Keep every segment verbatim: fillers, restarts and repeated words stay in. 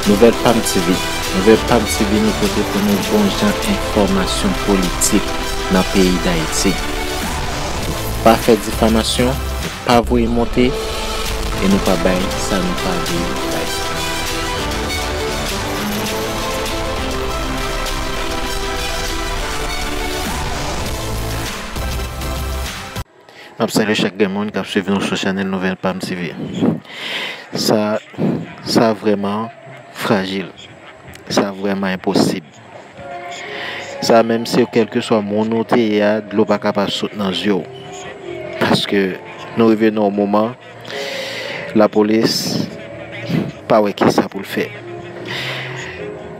Nouvèl Pam T V. Nouvèl Pam T V, nou pote pou nou bon jan enfòmasyon politik nan peyi Dayiti. Nou pa fè difamasyon, nou pa voye monte, e nou pa bay sa nou pa vle bay. M ap salye chak grenn moun k ap swiv nou sou chanèl Nouvèl Pam T V. Sa, sa vrèman frajil. Sa vrèman enposib. Sa menm si kèlkeswa moun ou te ye a, dlo pa kapab sot nan zye w. Paske nou rive nan yon moman, lapolis pa wè kisa pou l fè.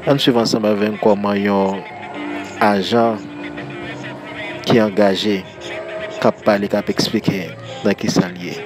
Ann swiv ansanm avè m kòman yon ajan ki angaje k ap pale, k ap eksplike nan kisa l ye.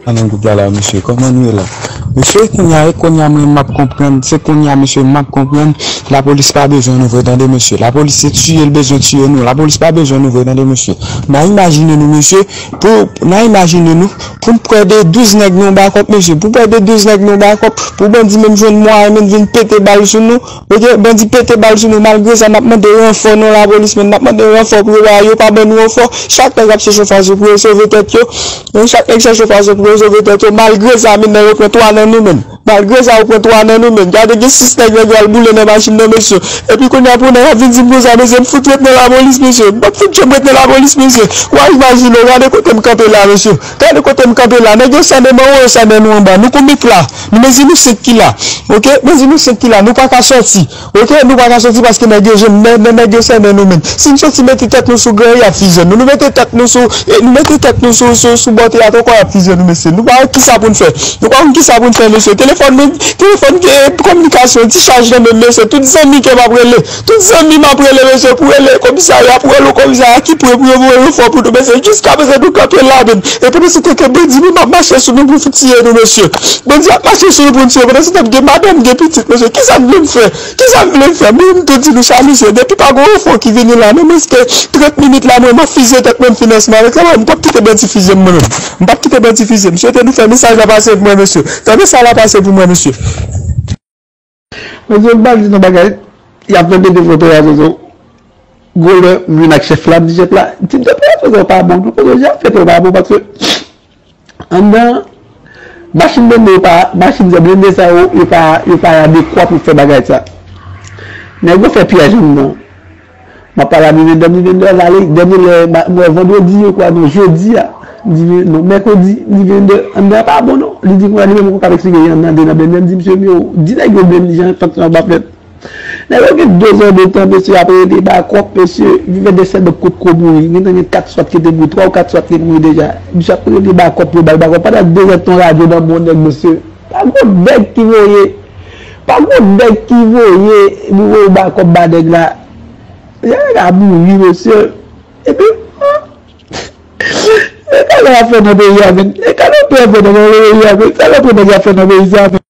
Nan gwoup la la, mesye, kòman nou ye la? Mesye, kounye a, kounye a, mwen, m ap konprann, se kounye a, mesye, m ap konprann, lapolis pa bezwen nou vre, tande, mesye. Lapolis se tiye l bezwen tiye nou. Lapolis pa bezwen nou vre, tande, mesye. N a imajine nou, mesye, pou, n a imajine nou, pou n pran de douz nèg nan yon bakòp, mesye. Pou pran de douz nèg nan yon bakòp, pou bandi menm jwenn mwayen, menm vin pete bal sou nou, oke, bandi pete bal sou nou, malgre sa, n ap mande ranfò nan lapolis, men n ap mande ranfò pou yo, yo pa ban nou ranfò. Chak nèg ap chèche yon fason pou yo sove tèt yo. Men chak nèg chèche yon fason pou yo sove tèt yo. Malgre sa, men nèg yo pran twa nan nou, men. Malgre sa, yo pran twa nan nou, men. Gade, gen sis nèg, nèg yo al boule nan machin nan, mesye. Epi kounye a, pou nèg ap vin di m konsa, mesye, m fout ret nan lapolis, mesye. M p ap fout janm ret nan lapolis, mesye. Ou a imajine w, gade kote m kanpe la, mesye. Gade kote m kanpe la. Nèg yo sènen anwo, yo sènen nou anba. Nou konbit la. Nou mezi nou senk ki la. Oke? Mezi nou senk ki la. Nou pa ka sòti. Oke? Nou pa ka sòti paske nèg yo jwenn, nè-, nè-, nèg yo sènen nou menm. Si n sòti mete tèt nou sou grèy, y ap fizye nou. Nou mete tèt nou sou, e, nou mete tèt nou sou, sou, sou bò teyat ankò, y ap fizye nou, mesye. Nou pa wè kisa pou n fè. Nou pa konn kisa pou n fè, mesye. Telefòn nou, telefòn gen kominikasyon, ti chaj nan men, mesye. Tout zanmi ke m ap rele. Tout zanmi m ap rele, mesye, pou rele komisarya, pou rele komisarya ki pre pou yo voye ranfò pou nou, mesye. Jiskaprezan nou kanpe la menm. E pandan se tan ke bandi menm ap mache sou nou pou tiye nou, mesye. Bandi ap mache sou nou pou n tiye. Pandan se tan gen madanm, gen pitit, mesye. Kisa n vle n fè? Kisa n vle n fè? Mwen, m tou di nou sa, mesye. Depi pa gen ranfò ki vini la, menm èske trant minit la, mwen, m ap fizye tèt mwen, m fin ansanm avèk sa, m p ap kite bandi fizye m, mwen menm. M p ap kite bandi fizye m. M swete nou fè mesaj la pase pou mwen, mesye. Fè mesaj la pase pou mwen, mesye. Mesye, m pral di nou bagay, y ap fè mete foto a, Zozo. Gwo lè, m vin ak chèf la, m di chèf la, ti m te pran foto pa bon, non, foto jan fè pa bon, paske anndan, machin blende yo pa, machin blende sa yo, yo pa, yo pa adekwa pou fè bagay sa. Nèg yo fè pyèj anndan. M ap pale a Divendè, Divendè al ale, dènye lè, m wè vandredi, yo kwè, non, jodi a, Diven-, non, mèkredi, Divendè, anndan pa bon, non. Li di, kounye a, li menm, ou ka eksplike, anndan, anndan, anndan, m di, misye, yo, di nèg yo blende, jan fòk sa pa fèt. Nèg yo gen de zè de tan, mesye, ap rele bakòp, mesye, vivè de sèl bòk kot ko mouri. Gentan gen kat swat ki te mouri, twa ou kat swat ki te mouri deja. Misye ap rele bakòp, yo ba l bakòp. Pandan de zè de tan, radyo nan men yon nèg, mesye. Pa gon nèg ki voye, pa gon nèg ki voye, nou voye bakòp ba nèg la. Nèg la mouri, mesye. Epi, e sa nèg ap fè nan peyi a, men. E sa nèg ap fè nan peyi a, men. Sa nèg ap fè nan peyi a, men.